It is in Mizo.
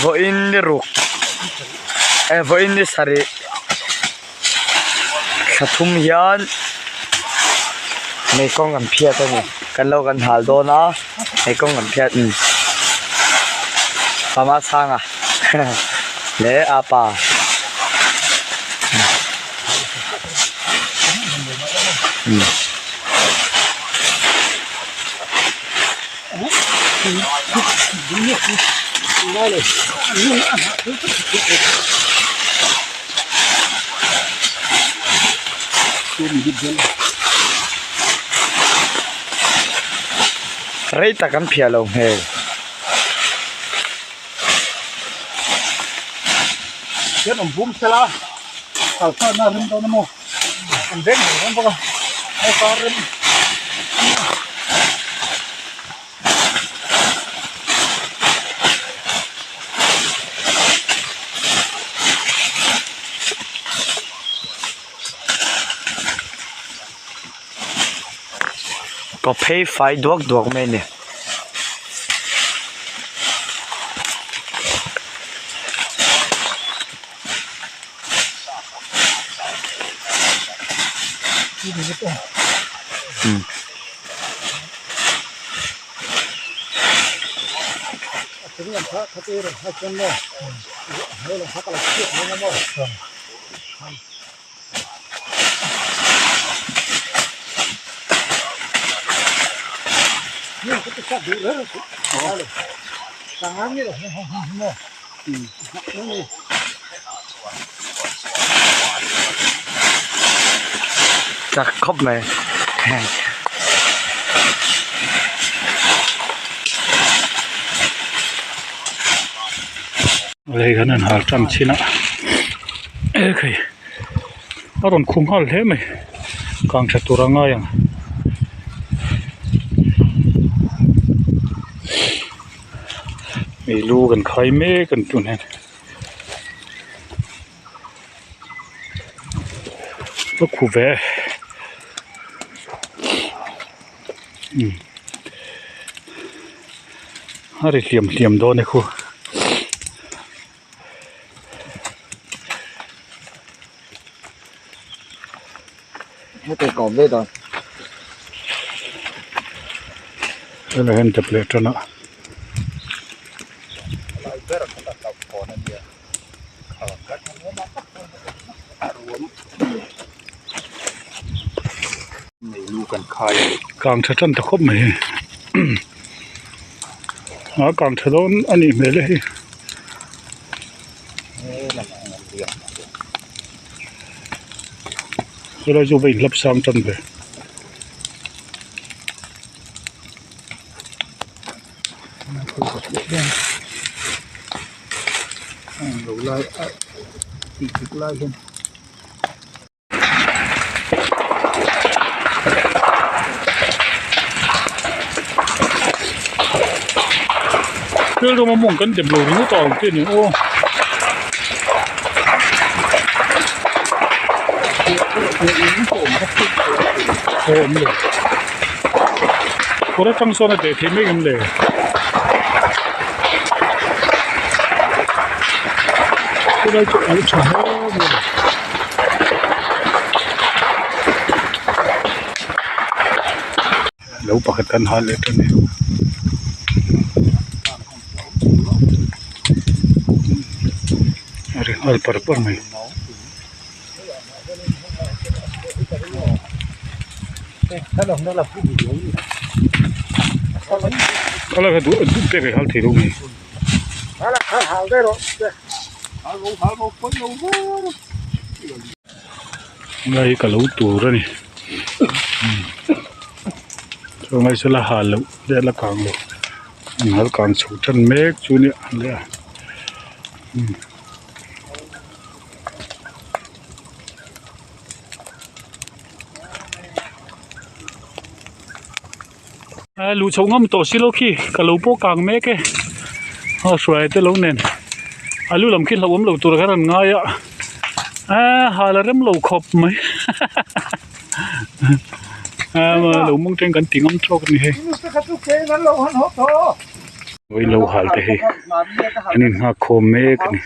Vawiin ni ruk eh vawiin ni sarih thla thum hian mei kawng kan phiat a ni kan lo kan hal dawn a mei kawng kan phiat a ni pama chhanga leh apa. Rei tak an phiah lo hmel. Kaw phei fai duak duak mai a ni. Chak khawp mai. Lei kan han hal tan chin a ekhei a rawn khum nghal hle mai kang tha tur a ngai ang. Mei lu kan khai mek an tun hian ka khu ve umm a ri hliam hliam dawn e khu. Helai hian dep leh tan a. Kang tha tan ta khawp mai hei a kang tha dawn a nih hmel e hei. Helai chu va inhlap sang tan ve. Thil rawng a mawng kan dep lo ringawt a ang te ni aw. Aw awm lo kawr atang sawn a deh thei mai em le. Helai chu a lo tha hle mai a. Lo pakhat kan hal leh tan e. A ri nghal par par mai. Khala kha duh duh pek ai hal thei lo mai. Helai hi ka lo tur a ni chuan ai saw la hal loh leh la kang lo an hal kang chho tan mek chu nia le a. A luh chhoh ngam tawh si lo khi ka lo pawh kang mek e a hruai te lo nen a lu lam khi hlauhawm lo tur khan an ngai a a hal a rem lo khawp mai a lo mawng teng kan ti ngam tawk a ni hei. Vawi lo hal te hi an in nghak khawm mek a ni.